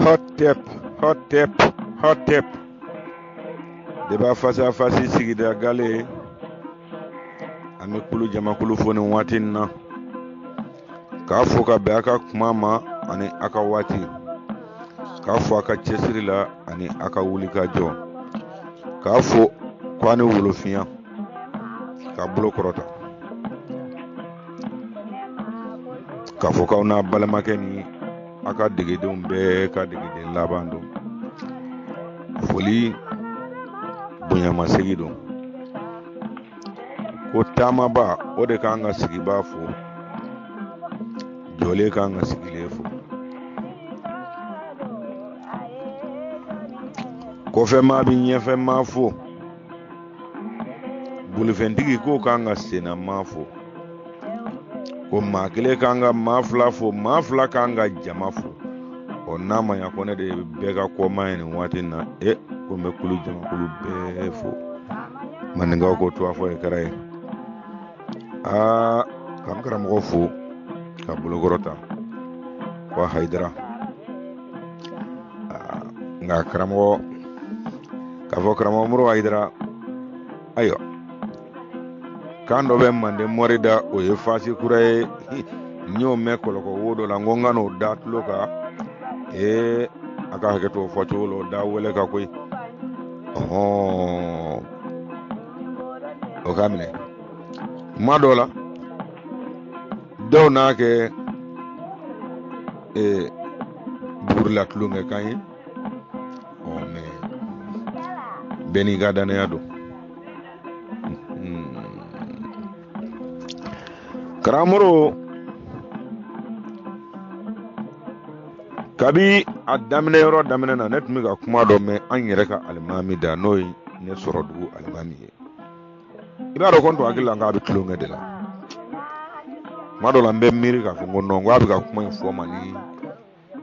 Hotep, Hotep, Hotep. Débat face à face sigida gale. An bɛ kulu jamakulu fo nin waati in na. K'a fo ka bɛn a ka kuma ma ani a ka waati. K'a fo a ka cɛsiri la ani a ka wuli ka jɔ. K'a fo ko a ni wolofinya. K'a bolo kɔrɔta. K'a fɔ k'aw n'a balimakɛ ni a ka degedenw bɛɛ ka degeden laban don. Foli bonyamasegin don. Ko taamaba o de kan ka sigibaa fo, jɔlen kan ka sigilen fo. Kɔfɛmaa bɛ ɲɛfɛmaa fo, bolifɛntigi k'o kan ka sennamaa fo. Ko maa kelen kan ka maa fila fo, maa fila kan ka jama fo. Ɔ n'a ma ɲa ko ne de ye bɛɛ ka kɔmaa ye nin waati in na, e ko n bɛ kulu jamakulu bɛɛ fo. Maninkaw ko tuwa fɔ ye kɛra ye. Aa k'an karamɔgɔ fo ka bolokɔrɔta ko Hayidara. Nka karamɔgɔ k'a fɔ karamɔgɔ Moro Hayidara, ayiwa kan dɔ bɛ manden mɔri da, o ye fasi kura ye. N y'o mɛn kɔlɔkɔ wo dɔ la, n ko n ka n'o da tulo kan. Ee a ka hakɛ to o fɔcogo la, o da wɛlɛ ka koyi. Ɔhɔn, o k'a minɛ. Kuma dɔ la dɔw n'a kɛ ee bugurila tulonkɛ kan ye. Ɔ mɛ bɛɛ n'i ka danaya don. Karamɔgɔ kabi a daminɛ yɔrɔ daminɛ na, ne tun bɛ ka kuma dɔ mɛn an yɛrɛ ka alimami da, n'o ye ne sɔrɔ dugu alimami ye. I b'a dɔn ko n tun hakili la k'a bɛ tulonkɛ de la. Kuma dɔ la n bɛ miiri k'a fɔ n ko non, ko a bɛ ka kuma in fɔ n ma ni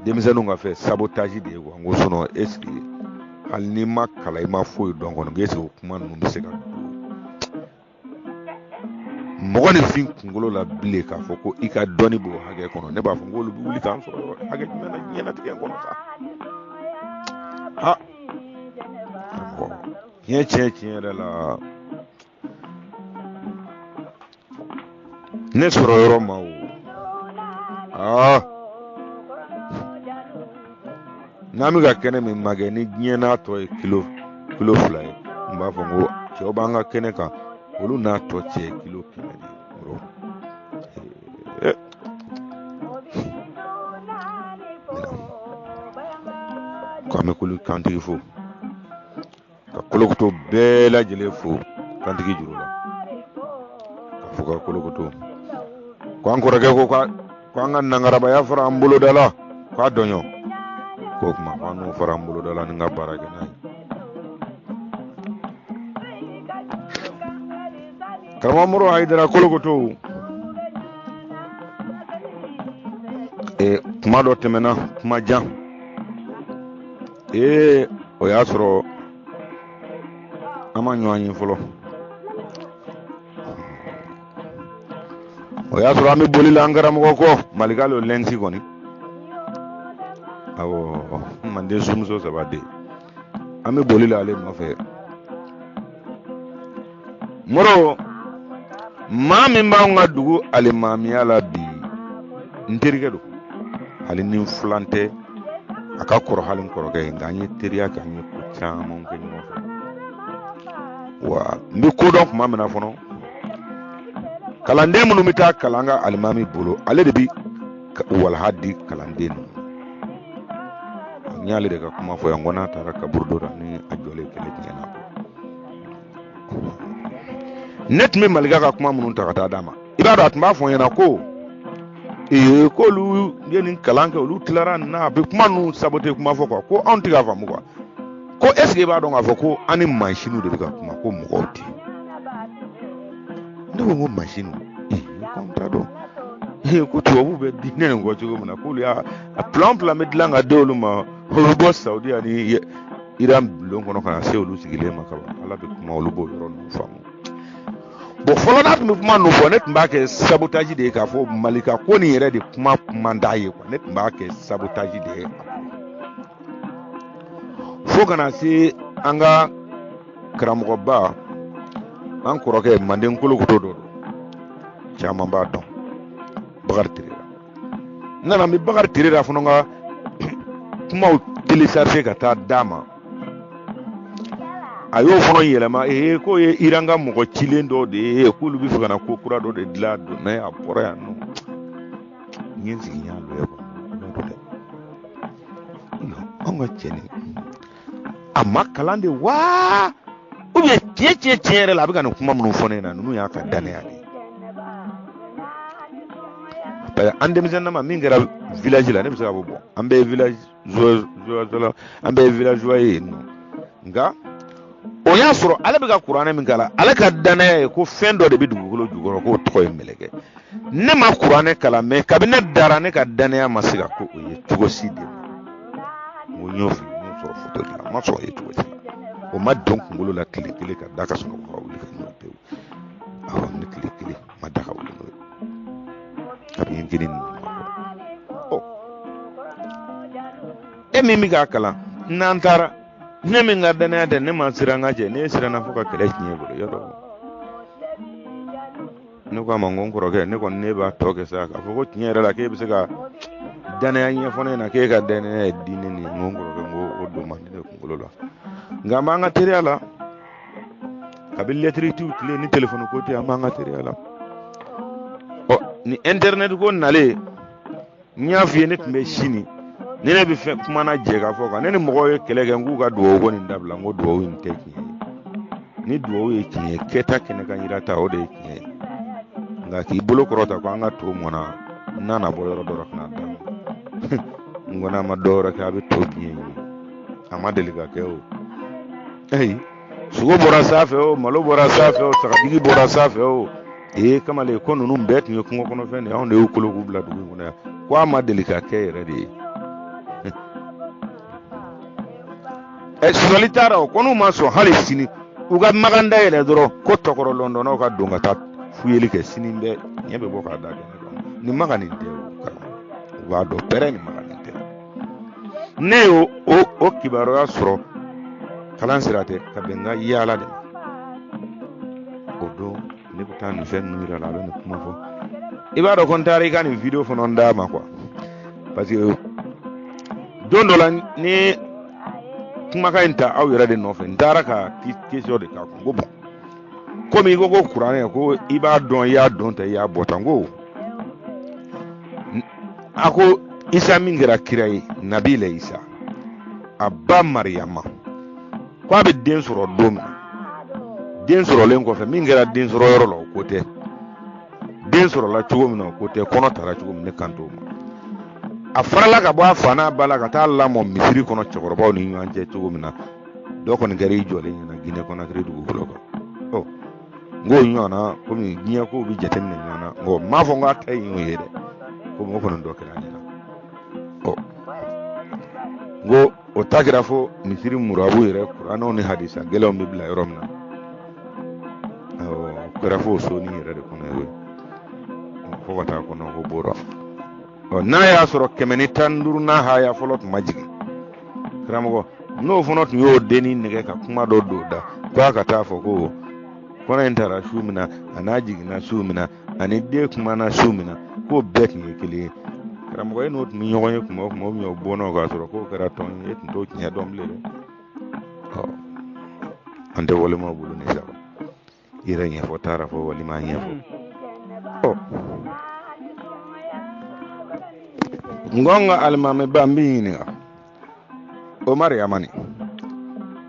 denmisɛnninw ka fɛ sabotage de ye quoi. N ko sinon est ce que hali n'i ma kalan, i ma foyi dɔn kɔni, est ce que o kuma ninnu bɛ se ka don mɔgɔninfin kunkolo la bilen k'a fɔ ko i ka dɔnni b'o hakɛ kɔnɔ? Ne b'a fɔ k'olu bɛ wuli k'an sɔrɔ yɔrɔ hakɛ jumɛn na diɲɛlatigɛ kɔnɔ sa? Ha karamɔgɔ, tiɲɛ tiɲɛ tiɲɛ yɛrɛ la, ne sɔrɔ yɔrɔ ma o. Aa n'an bɛ ka kɛnɛ min magɛ ni diɲɛ n'a tɔ ye kilo kilo 2 ye, n b'a fɔ n ko cɛw b'an ka kɛnɛ kan, olu n'a tɔ cɛ ye kilo 100 de ye. Ko an bɛ kulu kantigi fo, ka kolokoto bɛɛ lajɛlen fo kantigi juru la, ka fo ka kolokoto. Ko an kɔrɔkɛ ko ko an ka nangarabaya fara an boloda la, k'a dɔɲɔ k'o kuma ko an n'o fara an boloda la ni ka baara kɛ n'a ye. Karamɔgɔ Moro Hayidara kolokoto, kuma dɔ tɛmɛna, kuma jan. Ee o y'a sɔrɔ an ma ɲɔgɔn ye fɔlɔ, o y'a sɔrɔ an bɛ boli la an karamɔgɔ kɔ Malika lo lɛnsi kɔni. Awɔ, manden sumuso 3 den, an bɛ boli la ale nɔfɛ. Moro, maa min b'anw ka dugu alimamiya la bi, n terikɛ don, hali ni n filan tɛ, a ka kɔrɔ hali n kɔrɔkɛ ye, nka an ye teriya kɛ, an ye ko caman kɛ ɲɔgɔn fɛ. Wa n bɛ ko dɔn tuma min na fɔlɔ, kalanden minnu bɛ taa kalan ka alimami bolo, ale de bɛ walaha di kalanden ninnu. N y'ale de ka kuma fɔ yan, ko n'a taara kaburudo la ni a jɔlen kɛlɛ tiɲɛna. Ne tun bɛ Malika ka kuma minnu ta ka taa d'a ma, i b'a dɔn a tun b'a fɔ n ɲɛna ko ee k'olu ye nin kalan kɛ, olu tilara nin na, a bɛ kuma ninnu sabote kuma fɔ quoi, ko anw tɛ k'a faamu quoi. Ko est ce que i b'a dɔn k'a fɔ ko an ni mansinw de bɛ ka kuma, ko mɔgɔw tɛ? Ne ko n ko mansinw? Ee ko n t'a dɔn. Ee ko tubabuw bɛ diinɛ nin kɔ cogo min na, k'olu y'a a plan plan bɛ dilan ka di olu ma, o bɛ bɔ Saudi ani Iran bulon kɔnɔ ka na se olu sigilen ma kaban. Ala bɛ kuma, olu b'o yɔrɔ ninnu faamu. Bon, fɔlɔ n'a tun bɛ kuma ninnu fɔ, ne tun b'a kɛ sabotage de ye, k'a fɔ Malika ko nin yɛrɛ de kuma man d'a ye quoi. Ne tun b'a kɛ sabotage de ye a bolo, fo ka na se an ka karamɔgɔba, an kɔrɔkɛ manden kolokoto dɔ don, caman b'a dɔn, Bakari Terera. N nana n bɛ Bakari Terera fana ka kumaw télécharger ka taa d'a ma. A y'o fana yɛlɛma, ee, k'o ye Iran ka mɔgɔ cilen dɔ de ye, k'olu bɛ fɛ ka na ko kura dɔ de dilan. Donna a bɔra yan nɔ, n ye n sigi, n y'a lɔn kɔnɔ dɛ. Anw ka cɛ nin, a ma kalan de wa, ou bien tiɲɛ tiɲɛ tiɲɛ yɛrɛ la, a bɛ ka nin kuma minnu fɔ ne ɲɛna, ninnu y'a ka danaya de ye. Parce que an denmisɛnnin ma min kɛra village la, ne bɛ se ka fɔ, bon, an bɛɛ ye village, an bɛɛ ye villageois ye yen nɔ. Nka o y'a sɔrɔ ale bɛ ka kuranɛ min kalan, ale ka danaya ye ko fɛn dɔ de bɛ dugukolo jukɔrɔ k'o tɔgɔ ye mɛlɛkɛ. Ne ma kuranɛ kalan, mais kabini ne dara, ne ka danaya ma se ka ko o ye cogo si de ma. N ko n y'o f'i ye, n y'o sɔrɔ foto de la, a ma sɔrɔ ye cogo si la. O ma don kunkolo la tile kelen ka da ka sunɔgɔ ka wuli ka ɲɔgɔn pewu. Awɔ, ne tile kelen ma da ka wuli n'o ye kabini n kelen ninnu ma kɔrɔ. Ɔ, e min bɛ k'a kalan, n'an taara, ne min ka danaya tɛ, ne ma siran n ka cɛ, ne siranna fo ka kɛlɛ tiɲɛ e bolo yɔrɔ. Ne ko a ma, n ko n kɔrɔkɛ, ne kɔni ne b'a tɔ kɛ sa k'a fɔ ko tiɲɛ yɛrɛ la k'e bɛ se ka danaya ɲɛfɔ ne ɲɛna k'e ka danaya ye diinɛ nin ye. N ko n kɔrɔkɛ, n ko o don man di ne kunkolo la, nka an b'an ka teriya la kabini lɛtiri ciw tile ni telefɔni ko tɛ, an b'an ka teriya la. Ɔ, ni intɛrɛnɛti ko nalen, n y'a f'i ye, ne tun bɛ sini ni ne bɛ fɛn kuma na jɛ ka fɔ kan, ne ni mɔgɔw ye kɛlɛ kɛ, n k'u ka dugawu ko nin dabila. N ko dugawu in tɛ tiɲɛ ye. Ni dugawu ye tiɲɛ ye, kɛta kɛnɛ kan yira ta, o de ye tiɲɛ ye. Nka k'i bolo kɔrɔta ko an ka to mɔna, n'a na bɔ yɔrɔ dɔ la ka na d'a ma, n ko n'a ma dɔ wɛrɛ kɛ, a bɛ to biɲɛ ɲini. A ma deli ka kɛ o. Ayi, sogo bɔra sanfɛ o, malo bɔra sanfɛ o, sagajigi bɔra sanfɛ o, ee, kamalen, ko ninnu bɛɛ tun ye kungo kɔnɔfɛn de ye, anw de y'u kolo k'u bila dugu in kɔnɔ yan. Ko a ma deli ka kɛ yɛrɛ de ye. Ɛ, sɔsɔli t'a la o. Ko n'u ma sɔn hali sini, u ka makan dayɛlɛ dɔrɔn ko tɔkɔrɔ lɔndɔnnaw ka don ka taa fuyeli kɛ, sini bɛɛ ɲɛ bɛ bɔ k'a da kɛnɛ kan. Nin makan nin tɛ o karamɔgɔ, u b'a dɔn pɛrɛ nin makan nin tɛ. Ne y'o o kibaruya sɔrɔ kalan sira tɛ, ka bɛn n ka yaala de ma. O don ne bɛ taa nin fɛn ninnu yira la, a bɛ nin kuma fɔ. I b'a dɔn ko n taara i ka nin video fana d'a ma quoi, parce que don dɔ la ni kumakan in ta aw yɛrɛ de nɔfɛ, n taara ka question de k'a kun, ko bon, komi i ko ko kuranɛ ko i b'a dɔn, i y'a dɔn ta, i y'a bɔ tan, ko a ko Isa min kɛra kira ye, Nabila Isa, a ba Mariyama ko a bɛ den sɔrɔ don min na, den sɔrɔlen kɔfɛ, min kɛra den sɔrɔ yɔrɔ la, o ko tɛ, den sɔrɔla cogo min na, o ko tɛ, kɔnɔ tara cogo min, ne kan t'o ma. A farala ka bɔ a fa n'a ba la ka taa lamɔ misiri kɔnɔ cɛkɔrɔbaw ni ɲɔgɔn cɛ cogo min na, dɔ kɔni kɛra i jɔlen ɲɛna Guinée Conakry dugukolo kan. Ɔ, n k'o ɲɔgɔnna, komi diɲɛ kow bɛ jateminɛ ɲɔgɔn na, n ko n m'a fɔ n k'a ta in y'o ye dɛ, komi o kɔni dɔ kɛra ɲɛna. Ɔ, n ko o ta kɛra fo misiri murabu yɛrɛ, kuranɛw ni hadisa gɛlɛnw bɛ bila yɔrɔ min na, awɔ, o kɛra fo o sonin yɛrɛ de kɔnɔ ye, fo ka taa kɔnɔ ko bɔra. Ɔ, n'a y'a sɔrɔ 115nan haya fɔlɔ tun ma jigin, karamɔgɔ, n'o fana tun y'o dennin nɛgɛ ka kuma dɔ don da ko a ka taa fɔ ko kɔnɔ in tara su min na, a n'a jiginna su min na, ani den kumana su min na, k'o bɛɛ tun ye kelen ye. Karamɔgɔ, e n'o tun bɛ ɲɔgɔn ye kuma o kuma, o bɛ o bɔnna k'a sɔrɔ k'o kɛra tɔn ye, e tun t'o tiɲɛ dɔn bilen dɛ. Ɔ, an tɛ walima bolo ni saba i yɛrɛ ɲɛfɔ taara fɔ walima ɲɛfɔ. Ɔ, n ko n ka alimamiba, n b'i ɲininka o Mariyama nin,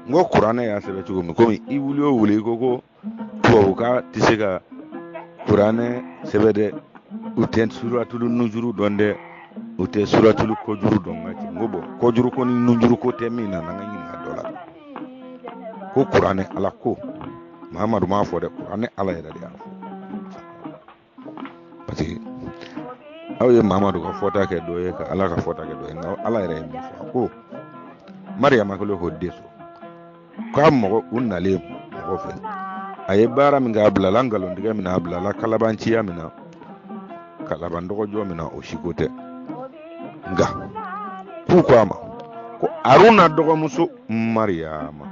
n ko kuranɛ y'a sɛbɛn cogo min, komi i wuli o wuli i ko ko tubabukan tɛ se ka kuranɛ sɛbɛn dɛ, u tɛ suratulu nujuru dɔn dɛ, u tɛ suratulu kɔjuru dɔn. N ka cɛ, n ko bɔn, kɔjuru ko ni nujuru ko tɛ min na, n'an ka ɲininka dɔ la ko kuranɛ Ala ko, Mahamadu m'a fɔ dɛ, kuranɛ Ala yɛrɛ de y'a fɔ, parce que aw ye Mahamadu ka fɔta kɛ dɔ ye ka Ala ka fɔta kɛ dɔ ye. Nka Ala yɛrɛ ye min fɔ, a ko Mariyama kɛlen k'o den sɔrɔ, k'a mɔgɔ u nalen mɔgɔ fɛ. A ye baara min kɛ, a bilala nkalontigɛ min na, a bilala kalabanciya min na, kalaban dɔgɔjɔ min na, o si ko tɛ. Nka k'u ko a ma ko Aruna dɔgɔmuso Mariyama,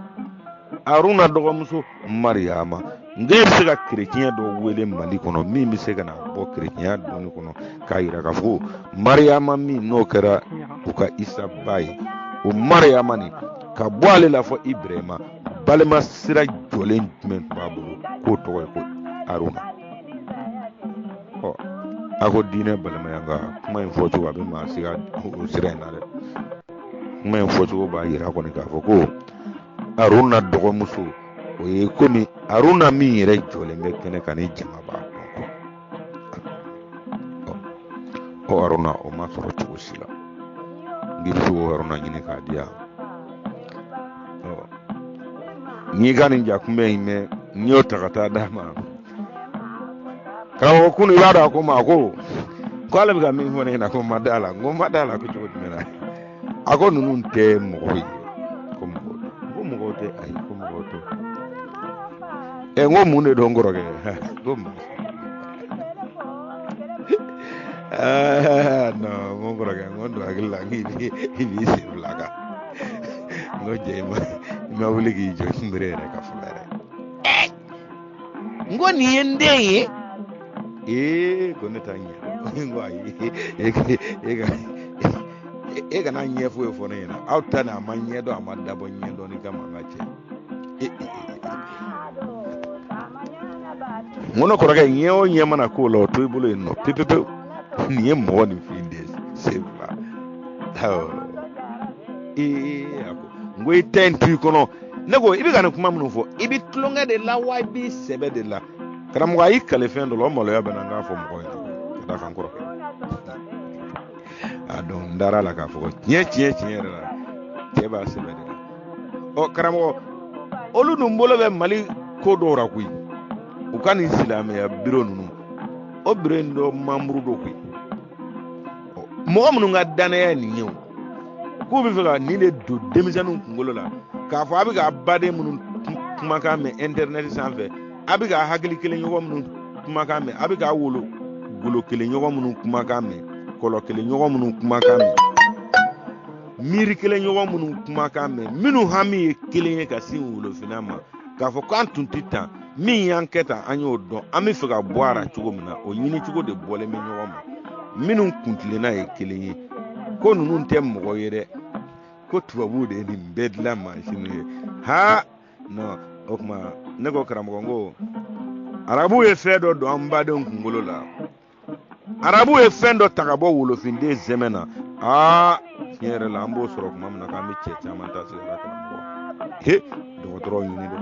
Aruna dɔgɔmuso Mariyama. Nka e bɛ se ka kerecɛn dɔ wele Mali kɔnɔ min bɛ se ka na bɔ kerecɛnya dɔnni kɔnɔ k'a yira k'a fɔ ko Mariyama min n'o kɛra u ka Isa ba ye, o Mariyama nin ka bɔ ale la fɔ Ibrahima, balima sira jɔlen jumɛn tun b'a bolo k'o tɔgɔ ye ko Aruna? Ɔ, a ko diinɛ balimaya, nka kuma in fɔcogo a bɛ maa siga o sira in na dɛ. Kuma in fɔcogo b'a yira kɔni k'a fɔ ko Aruna dɔgɔmuso, o ye komi Aruna min yɛrɛ jɔlen bɛ kɛnɛ kan ni jama b'a dɔn ko o Aruna, o ma sɔrɔ cogo si la. N k'i bɛ se k'o Aruna ɲini k'a di yan. N y'i ka nin ja kunbɛn in mɛn, n y'o ta ka taa d'a ma. Karamɔgɔ kunu, i b'a dɔn, a ko n ma ko ale bɛ ka min fɔ ne ɲɛna, ko n ma d'a la. N ko n ma d'a la ko cogo jumɛn na? A ko ninnu tɛ mɔgɔw ye, ko mɔgɔw tɛ, ko mɔgɔw tɛ. Ayi, ko mɔgɔw tɛ. Ɛ, n ko mun de don n kɔrɔkɛ? Ko mun? Non, n ko n kɔrɔkɛ, n ko n don hakili la, n k'i b'i sen fila kan. N ko jɛ, i ma wuli k'i jɔ n bere yɛrɛ kan fɔlɔ yɛrɛ. N ko nin ye n den ye. Ee, ko ne t'a ɲɛ. N ko ayi, e kana ɲɛ foyi fɔ ne ɲɛna. Aw ta nin, a ma ɲɛ dɔn, a ma dabɔ ɲɛ dɔnni kama. N ka cɛ, n ko ne kɔrɔkɛ, ɲɛ o ɲɛ mana k'o la, o to i bolo yen nɔ pewu pewu. Nin ye mɔgɔ nin fin de sen fila. Awɔ, ee, a ko, n ko i ta in to i kɔnɔ. Ne ko i bɛ ka nin kuma minnu fɔ, i bɛ tulonkɛ de la wa i b'i sɛbɛ de la? Karamɔgɔ, a y'i kale fɛn dɔ la, o maloya bɛ n na n k'a fɔ mɔgɔw ɲɛna ka d'a kan n kɔrɔkɛ a dɔn. N dara a la k'a fɔ ko tiɲɛ tiɲɛ tiɲɛ yɛrɛ la, cɛ b'a sɛbɛ de la. Ɔ karamɔgɔ, olu dun bolo bɛ Mali ko dɔw la koyi. U ka nin silamɛya biro ninnu, o biro in dɔ mamuru dɔ koyi, mɔgɔ minnu ka danaya ye nin ye, o k'u bɛ fɛ ka nin de don denmisɛnninw kunkolo la k'a fɔ a bɛ ka baden minnu kumakan mɛn intɛrinɛti sanfɛ, a bɛ ka hakili kelen ɲɔgɔn minnu kumakan mɛn, a bɛ ka wolo golo kelen ɲɔgɔn minnu kumakan mɛn, kɔlɔ kelen ɲɔgɔn minnu kumakan mɛn, miiri kelen ɲɔgɔn minnu kumakan mɛn, minnu hami ye kelen ye ka sin wolofinna ma, k'a fɔ k'an tun tɛ tan, min y'an kɛ tan, an y'o dɔn, an bɛ fɛ ka bɔ a ra cogo min na, o ɲini cogo de bɔlen bɛ ɲɔgɔn ma, minnu kuntilenna ye kelen ye, ko ninnu tɛ mɔgɔ ye dɛ, ko tubabuw de ye nin bɛɛ dilan mansinw ye. Ha non, o tuma ne ko karamɔgɔ, n ko arabuw ye fɛn dɔ don an badenw kunkolo la, arabu ye fɛn dɔ ta ka bɔ wolofinden sɛmɛ na. Aa, tiɲɛ yɛrɛ la, an b'o sɔrɔ tuma min na k'an bɛ cɛ caman ta sigara. Karamɔgɔ, he, dɔgɔtɔrɔw ɲini dɛ.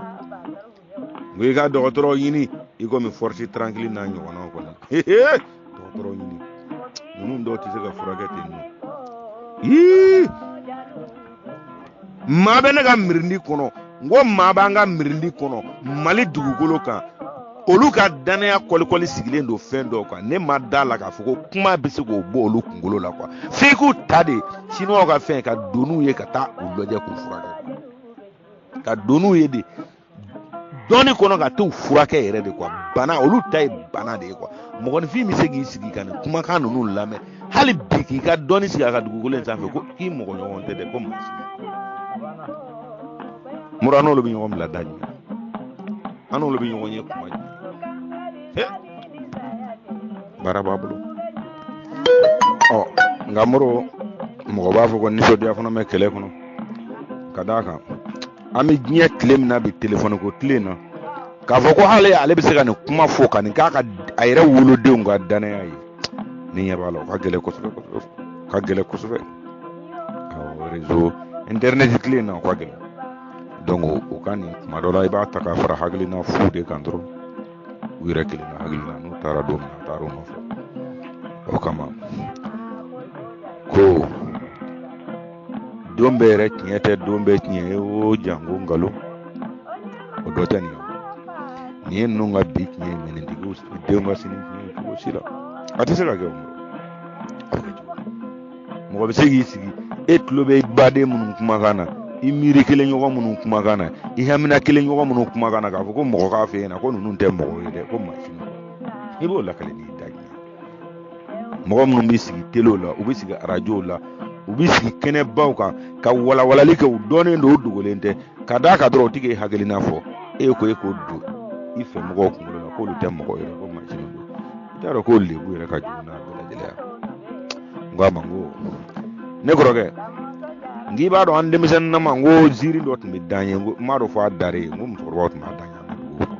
N ko i ka dɔgɔtɔrɔw ɲini i komi Force Tranquille n'a ɲɔgɔnnaw kɔni. He, dɔgɔtɔrɔw ɲini, ninnu dɔw tɛ se ka furakɛ ten nɔ. Yii, maa bɛ ne ka mirindi kɔnɔ, n ko maa b'an ka mirindi kɔnɔ Mali dugukolo kan, olu ka danaya kɔlikɔli sigilen don fɛn dɔw kan. Ne ma da la k'a fɔ ko kuma bɛ se k'o bɔ olu kunkolo la quoi. F'i k'u ta de siniwaw ka fɛn ka don n'u ye ka taa u lajɛ k'u furakɛ, ka don n'u ye de dɔɔni kɔnɔ ka t'u furakɛ yɛrɛ de quoi. Bana, olu ta ye bana de ye quoi. Mɔgɔninfin bɛ se k'i sigi ka nin kumakan ninnu lamɛn hali bi, k'i ka dɔnni sigi a ka dugukolo in sanfɛ, ko k'i mɔgɔ ɲɔgɔn tɛ dɛ, ko maa si mura n'olu bɛ ɲɔgɔn bila da jumɛn, an n'olu bɛ ɲɔgɔn ye kuma jumɛn? Baara b'a bolo. Ɔ nka moro, mɔgɔ b'a fɔ ko nisɔndiya fana bɛ kɛlɛ kɔnɔ, ka d'a kan an bɛ diɲɛ tile min na bi, telefɔni ko tile in na, k'a fɔ ko hali ale bɛ se ka nin kuma fɔ ka nin k'a ka a yɛrɛ wolodenw ka danaya ye, ni ɲɛ b'a la, o ka gɛlɛn kosɛbɛ kosɛbɛ, o ka gɛlɛn kosɛbɛ. Awɔ, réseau internet tile in na, o ka gɛlɛn. Donc o ka nin kuma dɔ la, i b'a ta k'a fara hakilina fu de kan dɔrɔn, u yɛrɛ kelen ka hakilina, n'u taara don min na, a taara o nɔfɛ. O kama ko don bɛɛ yɛrɛ tiɲɛ tɛ, don bɛɛ tiɲɛ ye o janko nkalon, o dɔ tɛ nin ye. Nin ye ninnu ka bi tiɲɛ ye, mɛ nin tigiw denw ka sini tiɲɛ ye cogo si la, a tɛ se ka kɛ. O a bɛ kɛ cogo di? Mɔgɔ bɛ se k'i sigi, e tulo bɛ i baden minnu kumakan na. I miiri kelen ɲɔgɔn minnu kumakan na, i hamina kelen ɲɔgɔn minnu kumakan na, k'a fɔ ko mɔgɔ k'a f'e ɲɛna ko ninnu tɛ mɔgɔ ye dɛ, ko mansin i b'o lakale n'i da jumɛn? Mɔgɔ minnu bɛ sigi telew la, u bɛ sigi arajow la, u bɛ sigi kɛnɛbaw kan ka walawalali kɛ, u dɔnnen don, u dogolen tɛ, ka d'a kan dɔrɔn u ti k'e hakilina fɔ, e ko e k'o don i fɛ mɔgɔw kunkolo la k'olu tɛ mɔgɔ yɛrɛ, ko mansin don. I t'a dɔn k'o lebu yɛrɛ ka jugu n'a bɛɛ lajɛlen ye. N ko a ma, n ko ne kɔrɔkɛ, n k'i b'a dɔn an denmisɛnninnama, n ko ziiri dɔ tun bɛ d'an ye, n ko n m'a dɔn fɔ a dare ye, n ko musokɔrɔbaw tun b'a d'an ye an ka dugu kɔnɔ.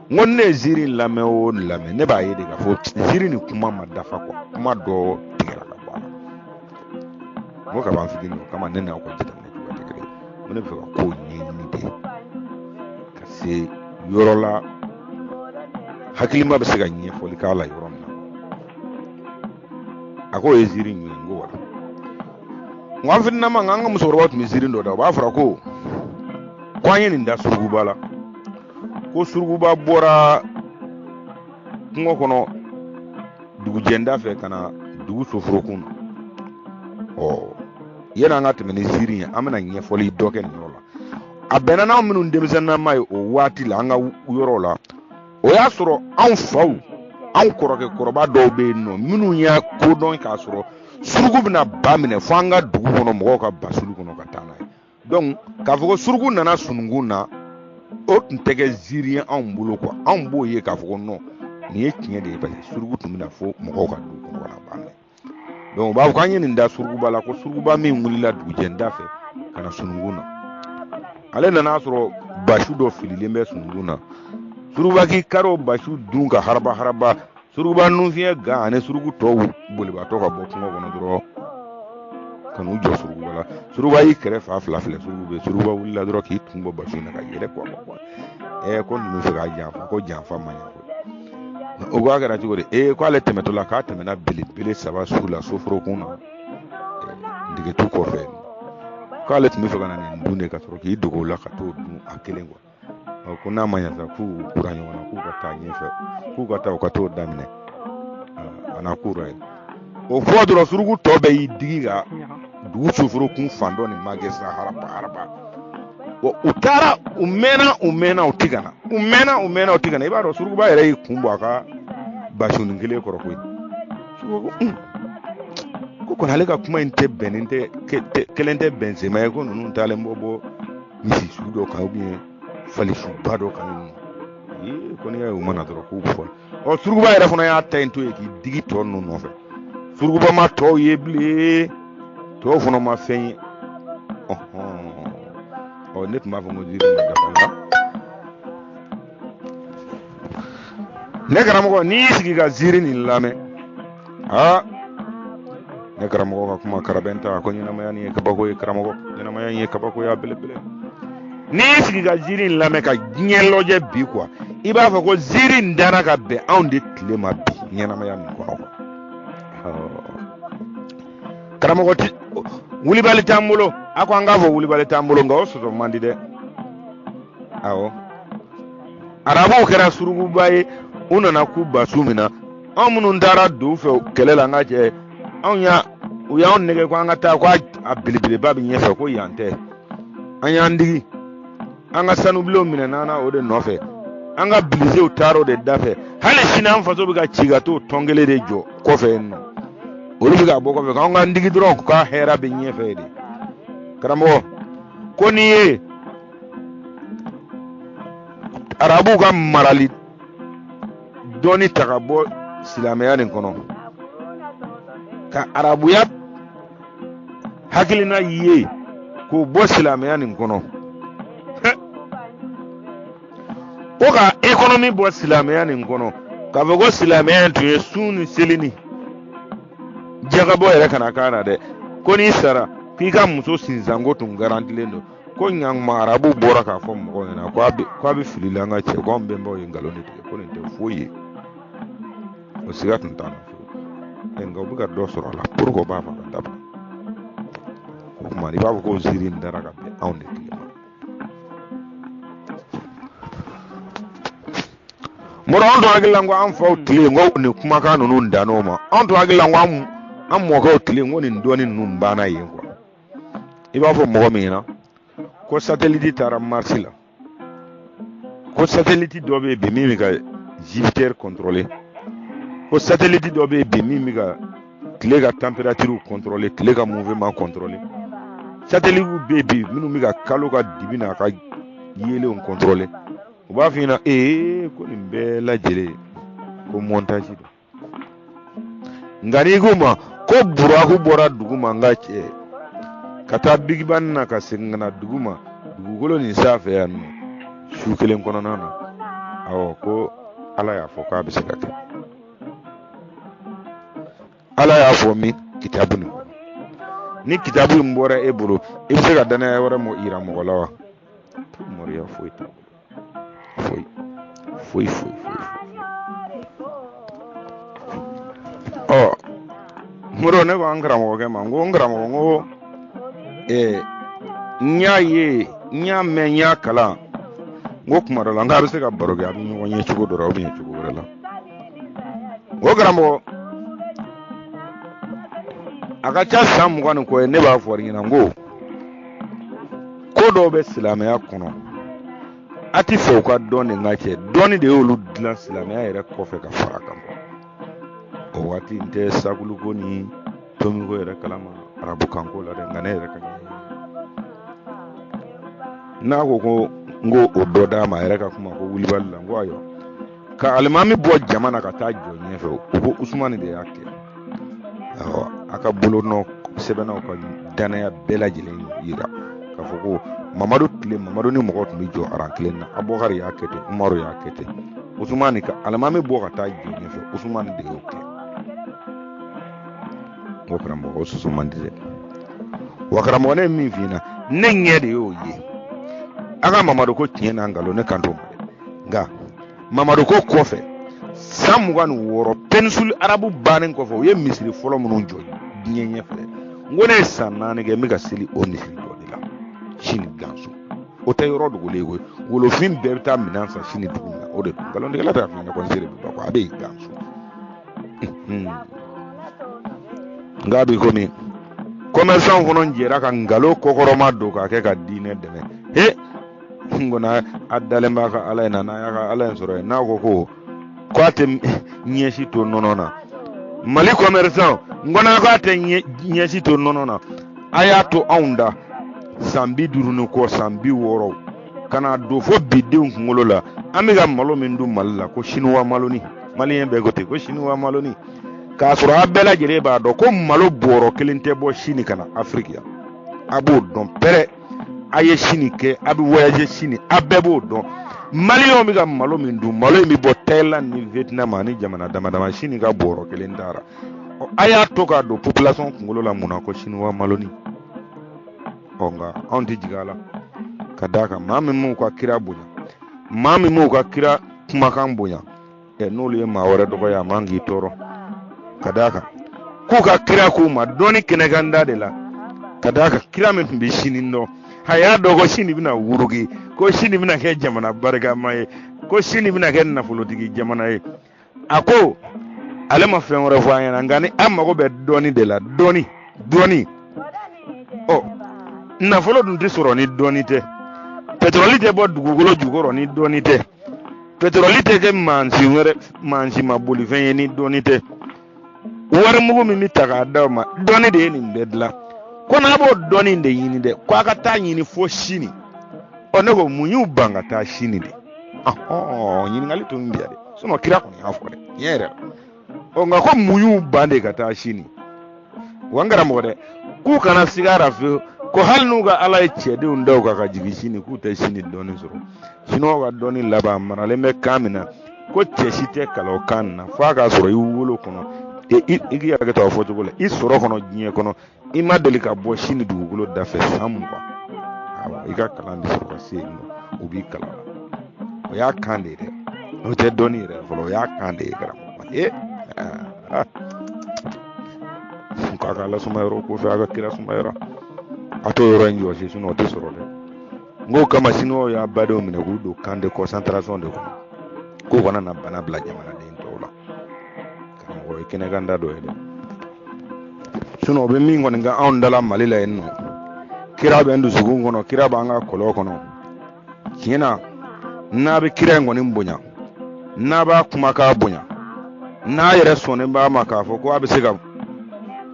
N ko ne ye ziiri in lamɛn o lamɛn, ne b'a ye de k'a fɔ ziiri nin kuma ma dafa kuwa, kuma dɔ tigɛra ka bɔ a la. N ko kab'an fitinin, o kama ne n'aw ka jateminɛ cogoya tɛ kelen ye. N ko ne bɛ fɛ ka kow ɲɛɲini de ka se yɔrɔ la hakilima bɛ se ka ɲɛfɔli k'a la yɔrɔ min na. A k'o ye ziiri in ye. N ko wala, n ko an fitininama, an ka musokɔrɔbaw tun bɛ ziiri dɔ da, u b'a fɔra ko an ye nin da surukuba la, ko surukuba bɔra kungo kɔnɔ dugujɛnda fɛ ka na dugu soforokun na. Ɔ, yanni an ka tɛmɛ ni ziiri ye, an bɛna ɲɛfɔli dɔ kɛ nin yɔrɔ la. A bɛnna n'anw minnu denmisɛnninama ye o waati la an ka yɔrɔ la, o y'a sɔrɔ anw faw, anw kɔrɔkɛ kɔrɔba dɔw bɛ yen nɔ minnu y'a kodɔn k'a sɔrɔ suruku bɛna ba minɛ fo an ka dugu kɔnɔ mɔgɔw ka basulu kɔnɔ ka taa n'a ye. Donc k'a fɔ ko suruku nana sununkun na, o tun tɛ kɛ ziiri ye anw bolo kuwa. Anw b'o ye k'a fɔ ko non, nin ye tiɲɛ de ye, parce que suruku tun bɛna fo mɔgɔw ka dugu kɔnɔ ka na ba minɛ. Donc u b'a fɔ k'an ye nin da surukuba la, ko surukuba min wulila dugujɛnda fɛ ka na sununkun na, ale nana sɔrɔ basu dɔ fililen bɛ sununkun na. Surukuba k'i kari o basu dun ka haraba haraba. Surukuba nunfiɲɛ gan ani suruku tɔw bolibatɔ ka bɔ kungo kɔnɔ dɔrɔn ka n'u jɔ surukuba la. Surukuba y'i kɛrɛ fa fila filɛ, suruku bɛ, surukuba wulila dɔrɔn k'i kun bɔ basu in na ka yɛlɛ kuwa kuwa. Ko ninnu bɛ fɛ k'a janfa, ko janfa man ɲɛ koyi. O ko a kɛra cogo di? Ko ale tɛmɛtɔ la, k'a tɛmɛna belebele saba su la soforokun na ndegetu kɔfɛ, k'ale tun bɛ fɛ ka na nin dun de ka sɔrɔ k'i dogo o la ka t'o dun a kelen kuwa. Ko n'a ma ɲɛ sa, k'u kura ɲɔgɔn na, k'u ka taa ɲɛfɛ, k'u ka taa, u ka t'o daminɛ a na kura ye. O fɔ dɔrɔn, suruku tɔ bɛɛ y'i digi ka dugu soforokun fan dɔ nin magɛn sa haraba haraba. U taara, u mɛnna, u mɛnna, u ti ka na, u mɛnna, u mɛnna, u ti ka na. I b'a dɔn surukuba yɛrɛ y'i kun bɔ a ka basunin kelen kɔrɔ koyi. Surukuba ko ko kɔni ale ka kuma in tɛ bɛnnen tɛ, kelen tɛ bɛnsenma ye, ko ninnu taalen bɔ misi su dɔ kan ou bien fali suba dɔ kan yen nɔ. Ee, ko n'i y'a ye u ma na dɔrɔn, k'u fɔ. Ɔ, surukuba yɛrɛ fana y'a ta in to yen k'i digi tɔ ninnu nɔfɛ. Surukuba ma tɔw ye bilen, tɔw fana ma fɛn ye. Ɔ, ne tun b'a fɔ ko ziiri ma dafa la. Ne karamɔgɔ, n'i y'i sigi ka ziiri nin lamɛn, aa, ne karamɔgɔ ka kuma karabɛn ta ko ɲɛnamaya nin ye kabako ye. Karamɔgɔ, ɲɛnamaya in ye kabako ye a belebele. N'i y'i sigi ka ziiri in lamɛn ka diɲɛ lajɛ bi kuwa, i b'a fɔ ko ziiri in dara ka bɛn anw de tile ma bi ɲɛnamaya nin kɔnɔ kuwa. Karamɔgɔ, ti wulibali t'an bolo. A ko an k'a fɔ wulibali t'an bolo, nka o sɔsɔ man di dɛ. Awɔ, arabuw kɛra surukuba ye, u nana k'u basu min na, anw minnu taara don u fɛ kɛlɛ la, an ka cɛ, anw y'a u y'anw nɛgɛ ko an ka taa, ko a belebeleba bɛ ɲɛfɛ, ko yan tɛ. An y'an digi, an ka sanubilenw minɛna an na o de nɔfɛ, an ka bilisew taara o de dafɛ. Hali sini an faso bɛ ka ci ka t'o tɔn kelen de jɔ kɔfɛ yen nɔ, olu bɛ ka bɔ kɔfɛ k'an k'an digi dɔrɔn k'a hɛrɛ bɛ ɲɛfɛ de. Karamɔgɔ, ko n'i ye arabuw ka marali dɔɔni ta ka bɔ silamɛya nin kɔnɔ, ka arabuya hakilina ye k'o bɔ silamɛya nin kɔnɔ, ko ka ekonomi bɔ silamɛya nin kɔnɔ, k'a fɔ ko silamɛya tun ye sun ni seli ni jagabɔ yɛrɛ kana k'a la dɛ, ko n'i sara k'i ka muso sinsanko tun garantilen don, ko ɲankuma arabu bɔra k'a fɔ mɔgɔw ɲɛna ko a bɛ fili la, an ka cɛ, ko anw bɛnbaw ye nkalon de tigɛ, ko nin tɛ foyi ye. O siga tun t'an na fiyewu, nka u bɛ ka dɔ sɔrɔ a la pour que u b'a fɔ ka dabila. O tuma i b'a fɔ ko ziiri in dara ka bɛn anw de tile ma. Mɔrɔ, anw tun hakili la ko an faw tile, n ko nin kumakan ninnu dann'o ma. Anw tun hakili la ko an mɔkɛw tile, n ko nin dɔnni ninnu banna yen kuwa. I b'a fɔ mɔgɔ min ɲɛna ko satellite taara Mars la, ko satellite dɔ bɛ yen bi min bɛ ka Jupiter contrôler, ko satellite dɔ bɛ yen bi min bɛ ka tile ka température contrôler, tile ka mouvement contrôler, satellite bɛ yen bi minnu bɛ ka kalo ka dibi n'a ka yeelenw contrôler. U b'a f'i ɲɛna ee ko nin bɛɛ lajɛlen ko montage don. Nka n'i k'u ma ko buraku bɔra dugu ma, n ka cɛ, ka taa bigiban na ka segin ka na dugu ma dugukolo nin sanfɛ yan nɔ su kelen kɔnɔna na, awɔ, ko Ala y'a fɔ k'a bɛ se ka kɛ. Ala y'a fɔ min kitabu nin kɔnɔ, ni kitabu in bɔra e bolo, i bɛ se ka danaya wɛrɛ yira mɔgɔ la wa? Moriya foyi t'a bolo, foyi foyi foyi foyi. Ɔ moro, ne ko an karamɔgɔkɛ ma, n ko n karamɔgɔ, n ko n y'a ye, n y'a mɛn, n y'a kalan, n ko kuma dɔ la n k'a bɛ se ka baro kɛ, a bɛ ɲɔgɔn ye cogo dɔ la ou bien cogo wɛrɛ la. N ko karamɔgɔ, a ka ca san 20 ni kɔ ye, ne b'a fɔ i ɲɛna, n ko ko dɔw bɛ silamɛya kɔnɔ, a ti fɛ u ka dɔn de, n ka cɛ, dɔnni de y'olu dilan silamɛya yɛrɛ kɔfɛ ka fara kan. O waati n tɛ sakuluko ni tomiko yɛrɛ kalama arabukanko la dɛ, nka ne yɛrɛ ka ɲɛɲini n'a ko ko n ko o dɔ d'a ma, a yɛrɛ ka kuma ko wulibali la. N ko ayiwa, ka alimami bɔ jama na ka taa jɔ ɲɛfɛ, u ko Usumani de y'a kɛ. Awɔ, a ka bolonɔ sɛbɛnnaw ka danaya bɛɛ lajɛlen yira k'a fɔ ko Mamadu tile, Mamadu ni mɔgɔ tun bɛ jɔ aran kelen na, Abubakari y'a kɛ ten, Umaru y'a kɛ ten, Usumani ka alimami bɔ ka taa jɔ ɲɛfɛ, Usumani de y'o kɛ. N ko karamɔgɔ, o sɔsɔ man di dɛ. Wa karamɔgɔ, ne ye min f'i ɲɛna, ne ɲɛ de y'o ye. A ka Mamadu ko tiɲɛ n'a nkalon, ne kan t'o ma dɛ. Nka Mamadu ko kɔfɛ san 26, péninsule arabe bannen kɔfɛ, u ye misiri fɔlɔ minnu jɔ diɲɛ ɲɛfɛ, n ko ne ye san 4 kɛ n bɛ ka seli o misiri jɔ de la Sini Ganso. O tɛ yɔrɔ dogolen ye koyi, wolofin bɛɛ bɛ taa minɛn san Sini dugu min na, o de don. Nkalontigɛla tɛ k'a f'i ɲɛna ko n sere bɛ ba kɔ, a bɛ yen Ganso. Nka bi komi commerçant fana jɛra ka nkalon kɔkɔrɔma don k'a kɛ ka diinɛ dɛmɛ, he, n kɔni a dalen b'a ka Ala in na, n'a y'a ka Ala in sɔrɔ yen, n'a ko ko k'a tɛ ɲɛsi to nɔnɔ na, Mali commerçant, n kɔni k'a tɛ ɲɛsi to nɔnɔ na, a y'a to anw da san 50 ni kɔ, san 60 ka na don fo bi denw kunkolo la, an bɛ ka malo min dun Mali la, ko sinuwa maloni, maliyɛn bɛɛ ko ten ko sinuwa maloni, k'a sɔrɔ a bɛɛ lajɛlen b'a dɔn ko malo bɔrɔ kelen tɛ bɔ Sini ka na Afiriki yan. A b'o dɔn pɛrɛ, a ye Sini kɛ, a bɛ voyager Sini, a bɛɛ b'o dɔn. Maliyɛnw bɛ ka malo min dun, malo in bɛ bɔ Thailand ni Vietnam ani jamana dama dama, Sini ka bɔrɔ kelen taara. A y'a to k'a don population kunkolo la mun na ko sinuwa maloni? Ɔ nka anw tɛ jigin a la, ka d'a kan maa min m'u ka kira bonya, maa min m'u ka kira kumakan bonya, ɛ n'olu ye maa wɛrɛ dɔgɔya, a man k'i tɔɔrɔ, ka d'a kan k'u ka kira k'u ma dɔnni kɛnɛkanda de la, ka d'a kan kira min tun bɛ sini dɔn, a y'a dɔn ko sini bɛna wuruki, ko sini bɛna kɛ jamana barikama ye, ko sini bɛna kɛ nafolotigi jamana ye. A ko ale ma fɛn wɛrɛ fɔ an ɲɛna, nka ni an mago bɛ dɔnni de la, dɔnni, dɔnni. Ɔ nafolo dun tɛ sɔrɔ ni dɔnni tɛ, pɛtɔrɔli tɛ bɔ dugukolo jukɔrɔ ni dɔnni tɛ, pɛtɔrɔli tɛ kɛ mansin wɛrɛ mansinma bolifɛn ye ni dɔnni tɛ, warimugu min bɛ ta k'a d'aw ma, dɔnni de ye nin bɛɛ dilan. Ko n'a b'o dɔnni de ɲini dɛ, ko a ka taa ɲini fo Sini. Ɔ ne ko mun y'u ban ka taa Sini de? Ɔhɔn, ɲininkali tun bɛ yan dɛ, sinɔn kira kɔni y'a fɔ dɛ, tiɲɛ yɛrɛ la. Ɔ nka ko mun y'u ban de ka taa Sini? Wa n karamɔgɔ dɛ, k'u kana siga a la fiyewu, ko hali n'u ka Ala ye cɛdenw da u kan ka jigin Sini, k'u tɛ Sini dɔnni sɔrɔ. Sinuwaw ka dɔnni laban maralen bɛ kan min na, ko cɛ si tɛ kalan o kan na f'a k'a sɔrɔ i wolo kɔnɔ, i k'i hakili to a fɔcogo la, i sɔrɔ kɔnɔ diɲɛ kɔnɔ, i ma deli ka bɔ Sini dugukolo da fɛ san 20, awɔ, i ka kalan bɛ sɔrɔ ka se yen nɔ, u b'i kalan o y'a kan de ye dɛ, o tɛ dɔnni yɛrɛ fɔlɔ, o y'a kan de ye karamɔgɔ. Ee k'a ka Ala suma yɔrɔ kɔfɛ, a ka kira suma yɔrɔ, a t'o yɔrɔ in jɔsi, sinɔn o tɛ sɔrɔ dɛ. N k'o kama sinuwaw y'a badenw minɛ k'u don camp de concentration de kɔnɔ, k'u kana na bana bila jamanaden tɔw la. Karamɔgɔ ye kɛnɛkanda dɔ ye dɛ, sinɔn o bɛ min kɔni kɛ anw da la Mali la yen nɔ, Kira bɛ n dusukun kɔnɔ, kira b'an ka kɔlɔn kɔnɔ. Tiɲɛ na, n'a bɛ kira in kɔni bonya, n'a b'a kumakan bonya, n'a yɛrɛ sɔnnen b'a ma k'a fɔ ko a bɛ se ka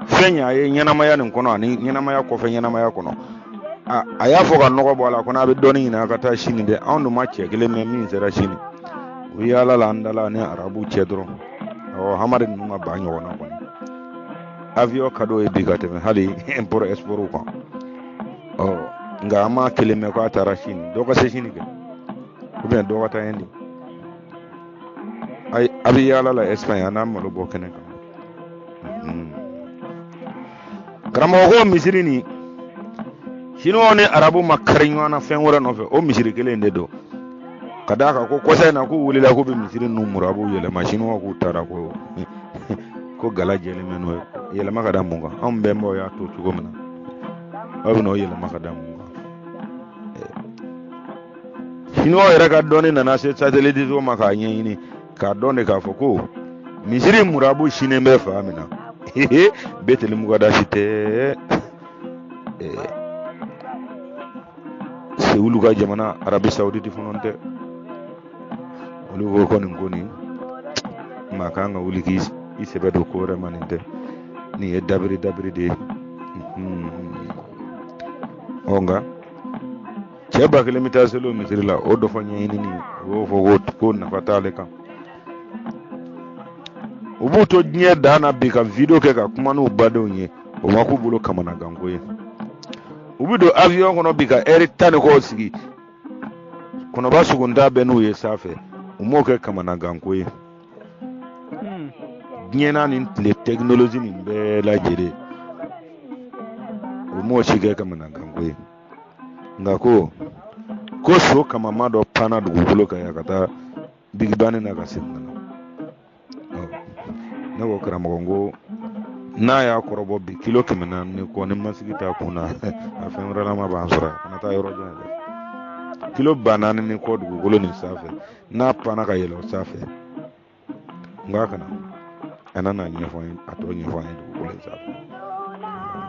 fɛn ɲɛ a ye ɲɛnamaya nin kɔnɔ ani ɲɛnamaya kɔfɛ ɲɛnamaya kɔnɔ. A y'a fɔ ka nɔgɔ bɔ a la ko n'a bɛ dɔnni ɲini a ka taa Sini dɛ. Anw dun ma cɛ kelen mɛn min sera Sini. U yaala la an dala ni arabu cɛ dɔrɔn. Awɔ, hamadi ninnu ka ba ɲɔgɔnna kɔni, avion ka d'o ye bi ka tɛmɛ hali import export kan. Ɔ nka an m'a kelen mɛn k'a taara Sini. Dɔ ka se Sini kɛ, ou bien dɔ ka taa Inde. Ayi, a bɛ yaala la Espagne, a n'a malo bɔ kɛnɛ kan. Karamɔgɔ ko misiri nin, siniwaw ni arabu ma kari ɲɔgɔn na fɛn wɛrɛ nɔfɛ, o misiri kelen de don. Ka d'a kan ko kɔsa in na k'u wulila k'u bɛ misiri ninnu murabu yɛlɛma, siniwaw k'u taara ko gala jɛlen bɛ n'o ye. Yɛlɛma ka da mun kan? Anw bɛnbaw y'a to cogo min na, aw bɛna o yɛlɛma ka da mun kan? Siniwaw yɛrɛ ka dɔnni nana se satellite ma k'a ɲɛɲini k'a dɔn de k'a fɔ ko misiri murabu sinnen bɛ fan min na, Beteli Mukadasi tɛ, Sewulu ka jamana Arabi Sawuditi fana tɛ. Olu ko ko nin ko nin maa kan ka wuli k'i sɛbɛ don ko wɛrɛ ma, nin tɛ, nin ye dabiri dabiri de ye. Ɔ nka cɛ 1000 bɛ taa seli o misiri la, o dɔfɔ ɲɛɲinini, u b'o fɔ ko nafa t'ale kan. U b'u to diɲɛ dan na bi ka video kɛ ka kuma n'u badenw ye, o ma k'u bolo kamanaganko ye. U bɛ don avion kɔnɔ bi ka ɛri 10 ni kɔ sigi, kɔnɔba sugunta bɛ n'u ye sanfɛ, u m'o kɛ kamanaganko ye. Diɲɛ n'a nin tile technologie nin bɛɛ lajɛlen, u m'o si kɛ kamanaganko ye. Nka ko so kamama dɔ panna dugukolo kan yan ka taa bigibani na ka segin ka na. Ne ko karamɔgɔ, n ko n'a y'a kɔrɔbɔ bi kilo 400 ni kɔ, ni masigi t'a kun na, a fɛn wɛrɛlama b'an sɔrɔ yan, kana taa yɔrɔ jan dɛ. Kilo 4000 ni kɔ dugukolo nin sanfɛ, n'a panna ka yɛlɛ o sanfɛ, n k'a kana a nana ɲɛfɔ an ye, a tɔ ɲɛfɔ an ye dugukolo in sanfɛ.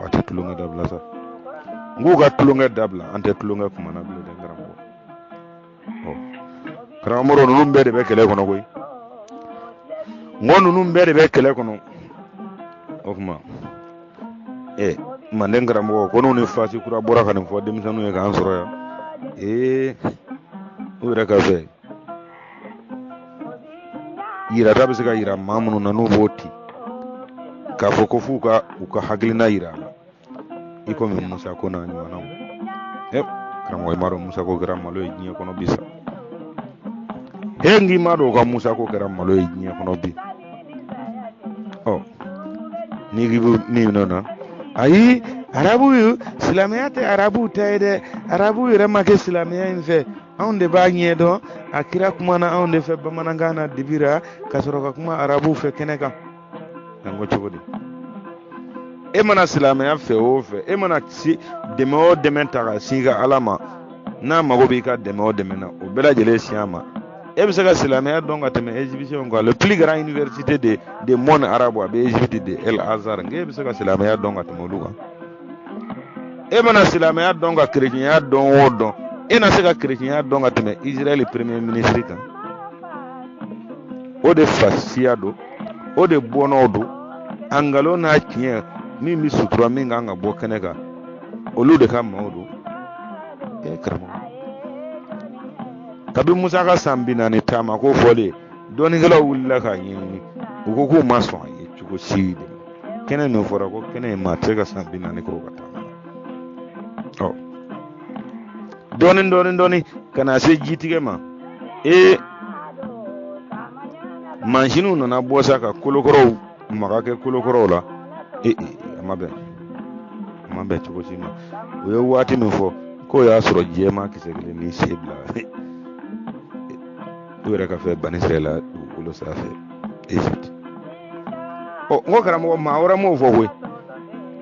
A tɛ tulonkɛ dabila sa, n k'u ka tulonkɛ dabila, an tɛ tulonkɛ kuma na bilen dɛ karamɔgɔ. Ɔ karamɔgɔ, ninnu bɛɛ de bɛ kɛlɛ kɔnɔ koyi. N ko ninnu bɛɛ de bɛ kɛlɛ kɔnɔ. O tuma manden karamɔgɔ ko n'u ni fasi kura bɔra ka nin fɔ denmisɛnninw ye k'an sɔrɔ yan, u yɛrɛ ka fɛ yirata bɛ se ka yira maa minnu na, n'u b'o ti k'a fɔ ko f'u ka u ka hakilina yira a la, i komi Musa ko n'a ɲɔgɔnnaw. Karamɔgɔ, i m'a dɔn Musa ko kɛra malo ye diɲɛ kɔnɔ bi sa. He, n k'i m'a dɔn u ka Musa ko kɛra malo ye diɲɛ kɔnɔ bi. Ɔ n'i k'i bɛ min nɔ na, ayi, arabu silamɛya tɛ arabuw ta ye dɛ, arabuw yɛrɛ ma kɛ silamɛya in fɛ, anw de b'a ɲɛdɔn. A kira kumana anw de fɛ bamanankan na dibira ka sɔrɔ ka kuma arabuw fɛ kɛnɛ kan. An ko cogo di? E mana silamɛya fɛ o fɛ, e mana si dɛmɛ o dɛmɛ ta ka sin ka ala ma, n'a mago b'i ka dɛmɛ o dɛmɛ na, o bɛɛ lajɛlen sin a ma. E bɛ se ka silamɛya dɔn ka tɛmɛ égyptien kan? Le plus grand université de monde arabe, a bɛ Égypte de, El Azhar. Nka e bɛ se ka silamɛya dɔn ka tɛmɛ olu kan? E mana silamɛya dɔn ka kerecɛnya dɔn o dɔn, e na se ka kerecɛnya dɔn ka tɛmɛ Israël premier ministre kan? O de fa siya don, o de bɔnnaw don. A nkalon n'a tiɲɛ min bɛ sutura, min kan ka bɔ kɛnɛ kan, olu de ka maaw don. E karamɔgɔ, kabi Musa ka san 40 taama ko fɔlen, dɔnnikɛlaw wulila k'a ɲɛɲini, u ko k'u ma sɔn a ye cogo si de la. Kɛnɛ min fɔra ko kɛnɛ in, maa tɛ se ka san 40 k'o ka taama. Ɔ dɔɔni dɔɔni dɔɔni ka na se jitigɛ ma, ee mansinw nana bɔ sa ka kolokɔrɔw maga kɛ kolokɔrɔw la. Ee, a ma bɛn, a ma bɛn cogo si ma. U ye waati min fɔ k'o y'a sɔrɔ jɛman kisɛ kelen ni sen bila u yɛrɛ ka fɛ Bani Israɛla dugukolo sanfɛ Egypte. Ɔ n ko karamɔgɔ, maa wɛrɛ m'o fɔ koyi,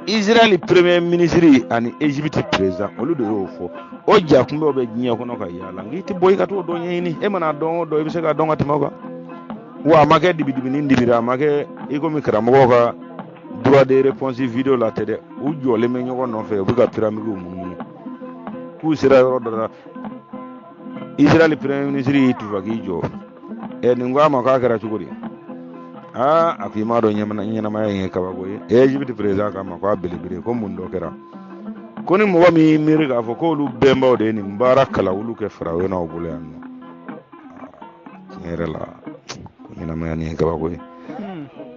Israël premier ministre ani Egypte président, olu de y'o fɔ. O ja kunbɛw bɛ diɲɛ kɔnɔ ka yaala, nka i tɛ bɔ i ka t'o dɔ ɲɛɲini. E mana dɔn o dɔn, i bɛ se k'a dɔn ka tɛmɛ o kan. Wa a ma kɛ dibidibini dibira, a ma kɛ i komi karamɔgɔw ka du Droit de réponse vidéo la tɛ dɛ, u jɔlen bɛ ɲɔgɔn nɔfɛ, u bɛ ka piramidiw munumunu. K'u sera yɔrɔ dɔ la, Israël premier ministre y'i tufa k'i jɔ. Ɛ, nin ko a ma k'a kɛra cogo di? Aa, a ko i m'a dɔn ɲɛnamaya in ye kabako ye. Ɛ, Egypte président k'a ma k'a belebele, ko mun dɔ kɛra? Ko ni mɔgɔ min y'i miiri k'a fɔ k'olu bɛnbaw de ye nin baara kalawulu kɛ farawonaw bolo yan nɔ, tiɲɛ yɛrɛ la, ko ɲɛnamaya nin ye kabako ye.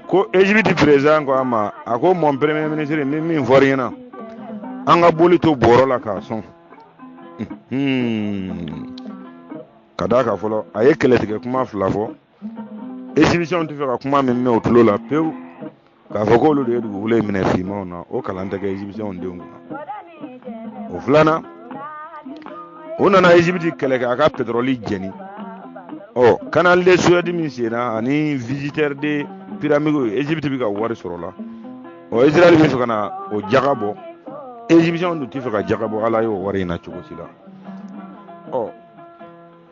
Ko Egypte président ko a ma, a ko mon premier ministre, n bɛ min fɔ i ɲɛna, an ka boli to bɔrɔ la k'a sɔn. Ka d'a kan fɔlɔ, a ye kɛlɛtigɛ kuma fila fɔ, égyptiens tɛ fɛ ka kuma min mɛn o tulo la pewu, k'a fɔ k'olu de ye dugukolo in minɛ finmanw na, o kalan tɛ kɛ égyptiens denw kunna. O filanan, o nana Égypte kɛlɛ kɛ, a ka pétrole jɛni. Ɔ, canal de Suez min senna ani visiteur de pyramide, Égypte bɛ ka wari sɔrɔ la. Ɔ, Israël bɛ fɛ ka na o jaga bɔ, égyptiens dun tɛ fɛ ka jaga bɔ ala y'o wari in na cogo si la. Ɔ,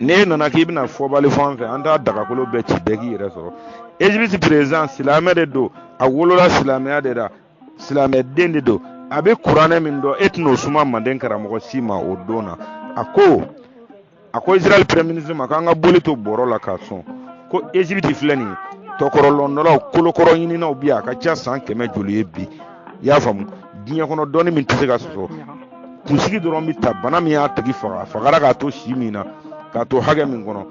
n'e nana k'i bɛna fɔbali fɔ an fɛ, an t'a dagakolo bɛɛ ci, bɛɛ k'i yɛrɛ sɔrɔ. Égypte président silamɛ de don, a wolola silamɛya de la, silamɛden de don, a bɛ kuranɛ min dɔn, e tɛn'o suma manden karamɔgɔ si ma o don na. A ko Israël premier ministre ma k'an ka boli to bɔrɔ la k'a sɔn, ko Égypte filɛ nin ye, tɔkɔrɔlɔndɔlaw, kolokɔrɔ ɲininaw bi yan, a ka ca san 100 joli ye bi, i y'a faamu, diɲɛ kɔnɔ dɔnni min tɛ se ka sɔsɔ, kunsigi dɔrɔn bɛ ta, bana min y'a tigi faga, a fagara k'a to si min na, k'a to hakɛ min kɔnɔ,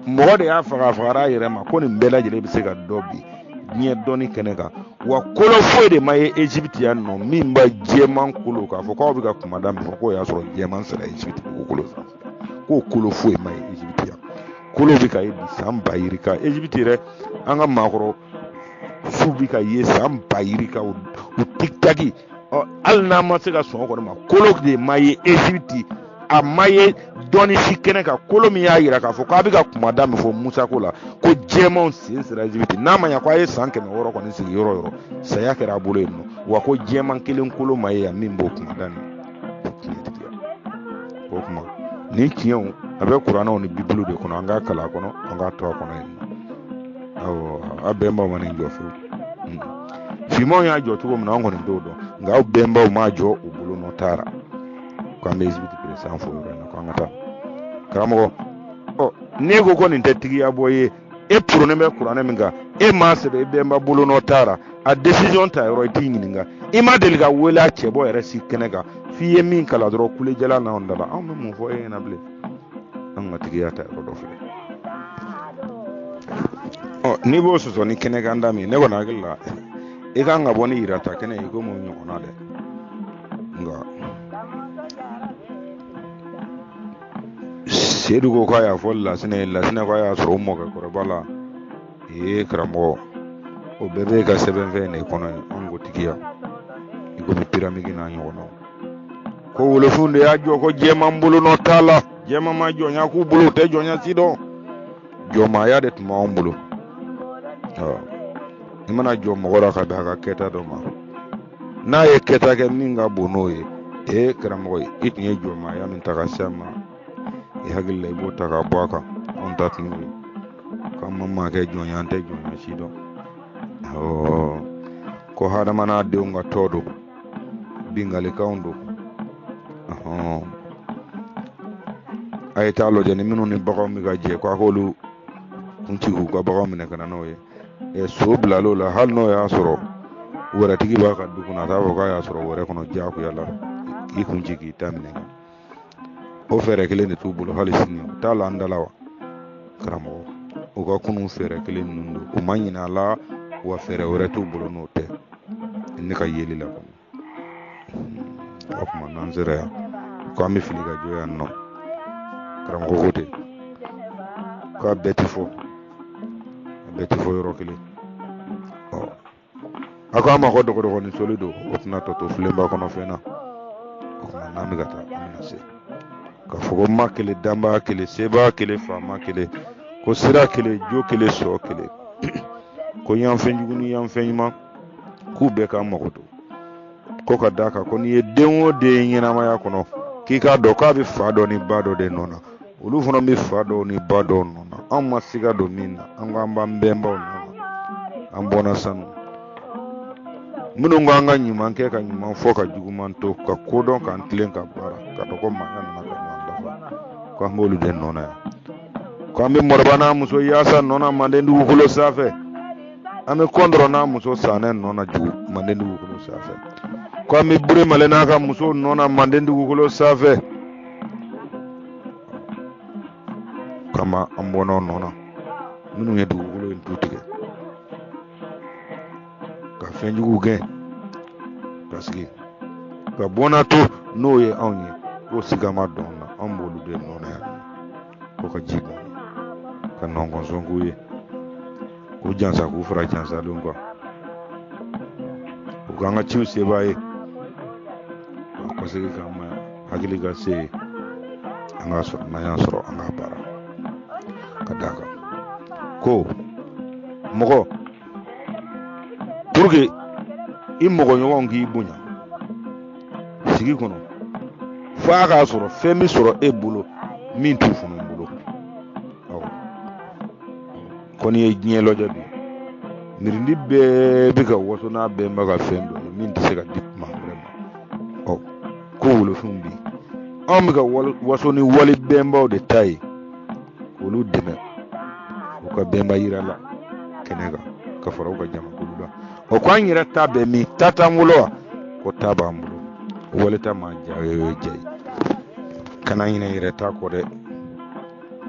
mɔgɔ de y'a faga, a fagara a yɛrɛ ma, ko nin bɛɛ lajɛlen bɛ se ka dɔn bi diɲɛ dɔnni kɛnɛ kan. Wa kolo foyi de ma ye Egypte yan nɔ min b'a jɛman kolo, k'a fɔ k'aw bɛ ka kumada min fɔ k'o y'a sɔrɔ jɛman sera Egypte dugukolo sanfɛ, k'o kolo foyi ma ye Egypte yan. Kolo bɛ ka ye bi san ba yirika Egypte yɛrɛ, an ka maakɔrɔ su bɛ ka ye san ba yirika, u tic-tac. Ɔ, hali n'an ma se ka sɔn o kɔni ma, kolo de ma ye Egypte, a ma ye dɔnni si kɛnɛ kan kolo min y'a yira k'a fɔ k'a bɛ ka kumada min fɔ Musa ko la, ko jɛmanw sen sera Egypte. N'a ma ɲa ko a ye san 600 kɔni sigi yɔrɔ o yɔrɔ, saya kɛra a bolo yen nɔ. Wa ko jɛman kelen kolo ma ye yan min b'o kumada nin tiɲɛtigiya. O tuma nin tiɲɛw a bɛ kuranɛw ni bibulu de kɔnɔ, an k'a kalan a kɔnɔ, an k'a to a kɔnɔ yen nɔ. Awɔ, a bɛnbaw ma nin jɔ fewu. Finmanw y'a jɔ cogo min na, an kɔni t'o dɔn, nka aw bɛnbaw m'a jɔ u bolo nɔ taara. K'an bɛ Egypte président fo yɔrɔ in na, k'an ka taa karamɔgɔ. Ɔ, n'e ko ko nin tɛ tigiya bɔ ye, e poronen bɛ kuranɛ min kan, e m'a sɛbɛn i bɛnba bolo nɔ taara, a décision ta yɔrɔ i t'i ɲininka, i ma deli ka wele a cɛbɔ yɛrɛ si kɛnɛ kan, f'i ye min kalan dɔrɔn kulejala n'anw da la, anw bɛ mun fɔ e ɲɛna bilen? An ka tigiya ta yɔrɔ dɔ filɛ. Ɔ, n'i b'o sɔsɔ ni kɛnɛkan da min, ne kɔni hakili la, i kan ka bɔ ni yirata kɛnɛ ye komi o ɲɔgɔnna dɛ. Nka Sedu ko k'a y'a fɔ Lasinɛ ye, Lasinɛ ko a y'a sɔrɔ o mɔkɛkɔrɔba la. Ee karamɔgɔ, o bɛɛ b'e ka sɛbɛnfɛn de kɔnɔ yen. Anw ko tigiya i komi piramidi n'a ɲɔgɔnnaw, ko wolofinw de y'a jɔ, ko jɛman bolonɔ t'a la, jɛman ma jɔnya k'u bolo, u tɛ jɔnya si dɔn, jɔnmaaya de tun b'anw bolo. I mana jɔ mɔgɔ la ka bɛn a ka kɛta dɔ ma, n'a ye kɛta kɛ min ka bon n'o ye, ee karamɔgɔ, i tun ye jɔnmaaya min ta ka se a ma, i hakili la i b'o ta ka bɔ a kan. Anw ta tun y'o ye, k'an ma maa kɛ jɔn ye, an tɛ jɔnya si dɔn. Awɔ, ko hadama n'a denw ka tɔ don, binkalikanw don. A ye taa lajɛ ni minnu ni baganw bɛ ka jɛ, ko a k'olu kun ci k'u ka baganw minɛ ka na n'o ye. Ɛ, so bilal'o la, hali n'o y'a sɔrɔ wɛrɛtigi b'a ka du kɔnɔ, a t'a fɔ k'a y'a sɔrɔ wɛrɛ kɔnɔ diyagoya la k'i kun ci k'i ta minɛ. O fɛɛrɛ kelen de t'u bolo hali sini, u t'a la an da la wa karamɔgɔ? U ka kunun fɛɛrɛ kelen ninnu don, u ma ɲinɛ a la, wa fɛɛrɛ wɛrɛ t'u bolo n'o tɛ, ne ka yeli la kɔni. O tuma n'an sera yan ko an bɛ fili ka jɔ yan nɔ, karamɔgɔ ko ten k'a bɛɛ tɛ fɔ, a bɛɛ tɛ fɔ yɔrɔ kelen. Ɔ, a ko a ma ko dɔgɔdɔgɔnin soli don, o tɛna tɔ to filenba kɔnɔ fɛn na. O tuma n'an bɛ ka taa, an bɛna se k'a fɔ ko ma kelen, danbaa kelen, sebaa kelen, faama kelen, ko sira kelen, jo kelen, sɔ kelen, ko yanfɛn jugu ni yanfɛn ɲuman, k'u bɛɛ k'an mago don. Ko ka d'a kan ko n'i ye den o den ye ɲɛnamaya kɔnɔ, k'i k'a dɔn k'a bɛ fa dɔ ni ba dɔ de nɔ na, olu fana bɛ fa dɔw ni ba dɔw nɔ na. Anw ma siga don min na, an ko an b'an bɛnbaw nɔ na, an bɔnna sanu. Minnu ko an ka ɲuman kɛ, ka ɲuman fɔ, ka juguman to, ka kodɔn, k'an tilen, ka baara, ka dɔn ko maaya nana ka ɲɔgɔn dafa, ko an b'olu de nɔ na yan. Ko an bɛ mɔrɔba n'a muso yaasa nɔ na manden dugukolo sanfɛ, an bɛ kɔndɔrɔ n'a muso sanɛ nɔ na jugu manden dugukolo sanfɛ, ko an bɛ buremale n'a ka muso nɔ na manden dugukolo sanfɛ, k'an b'an bɔnnaw nɔ na minnu ye dugukolo in tu tigɛ ka fɛnjuguw gɛn ka sigi ka bɔnna to n'o ye anw ye, k'o siga ma dɔn na, anw b'olu de nɔ na yan, ko ka ji bɔn ka nɔnkɔnsɔn k'u ye, k'u jansa, k'u fara jansalenw kan, u k'an ka ciw sebaa ye, ka kɔsegin k'an ma hakili ka se ye, an k'a sɔrɔ, n'an y'a sɔrɔ an k'a baara, ka d'a kan ko mɔgɔ pour que i mɔgɔ ɲɔgɔn k'i bonya sigi kɔnɔ, f'a k'a sɔrɔ fɛn bɛ sɔrɔ e bolo min t'u fana bolo. Awɔ, ko n'i ye diɲɛ lajɛ bi, mirindi bɛɛ bɛ ka waso n'a bɛnba ka fɛn dɔ ye min tɛ se ka di maa wɛrɛ ma. Ɔ ko wolofinw bi, anw bɛ ka waso ni wali bɛnbaw de ta ye, k'olu dɛmɛ u ka bɛnba yira la kɛnɛ kan ka fara u ka jamakulu la. O ko an yɛrɛ ta bɛ min? Ta t'an bolo wa? Ko ta b'an bolo, wali ta ma ja ye, o ye ja ye, kana ɲinɛ yɛrɛ ta kɔ dɛ.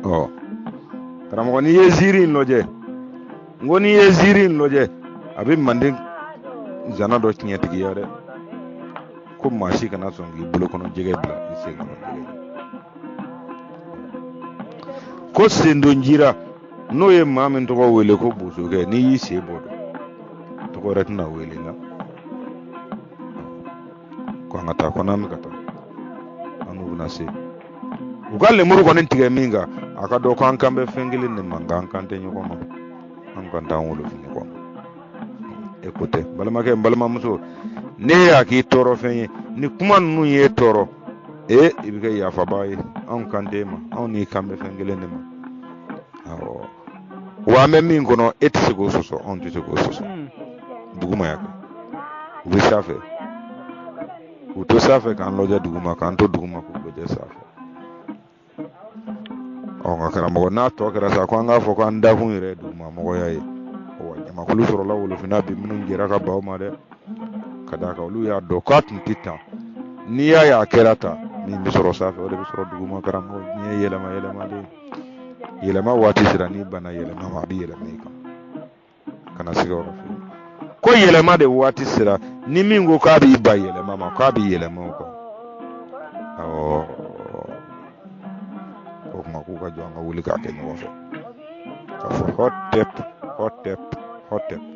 Ɔ karamɔgɔ, n'i ye ziiri in lajɛ, n ko n'i ye ziiri in lajɛ, a bɛ manden zana dɔ tiɲɛtigiya dɛ, ko maa si kana sɔn k'i bolo kɔnɔ jɛgɛ bila i sen kɔnɔ jɛgɛ. Ko sendon jira n'o ye maa min tɔgɔ wele ko bosokɛ, n'i y'i sen bɔ don, tɔgɔ wɛrɛ tɛna wele la. Ko an ka taa, ko n'an bɛ ka taa, an n'u bɛna se u ka lemuru kɔni tigɛ min kan, a ka dɔn ko an kan bɛ fɛn kelen de ma, nka an kan tɛ ɲɔgɔn ma, an kan t'an wolofin ɲɔgɔn ma. E ko tɛ, balimakɛ, n balimamuso, ne y'a k'i tɔɔrɔ fɛn ye, ni kuma ninnu y'e tɔɔrɔ, ee i bɛ kɛ yafabaa ye. Anw kan t'e ma, anw n'i kan bɛ fɛn kelen de ma. Awɔ, wa an bɛ min kɔnɔ, e tɛ se k'o sɔsɔ, anw tɛ se k'o sɔsɔ. Duguma ya kɛ, u bɛ sanfɛ, u to sanfɛ k'an lajɛ duguma, k'an to duguma k'u lajɛ sanfɛ. Ɔ nka karamɔgɔ, n'a tɔ kɛra sa ko an k'a fɔ ko an dakun yɛrɛ ye duguma mɔgɔya ye, wa jamakulu sɔrɔla wolofinna bi minnu jɛra ka ban o ma dɛ, ka d'a kan olu y'a dɔn k'a tun tɛ tan. N'i y'a ye a kɛra tan, min bɛ sɔrɔ sanfɛ, o de bɛ sɔrɔ duguma. Karamɔgɔ, diɲɛ yɛlɛma yɛlɛma de ye, yɛlɛma waati sera, n'i banna yɛlɛma ma, a bɛ yɛlɛma i kan. Kana siga yɔrɔ fɛ ko yɛlɛma de waati sera, ni min ko k'a b'i ban yɛlɛma ma, k'a b'i yɛlɛma o kan. Awɔ, o tuma k'u ka jɔ, an ka wuli k'a kɛ ɲɔgɔn fɛ, k'a fɔ hɔtɛp, hɔtɛp, hɔtɛp.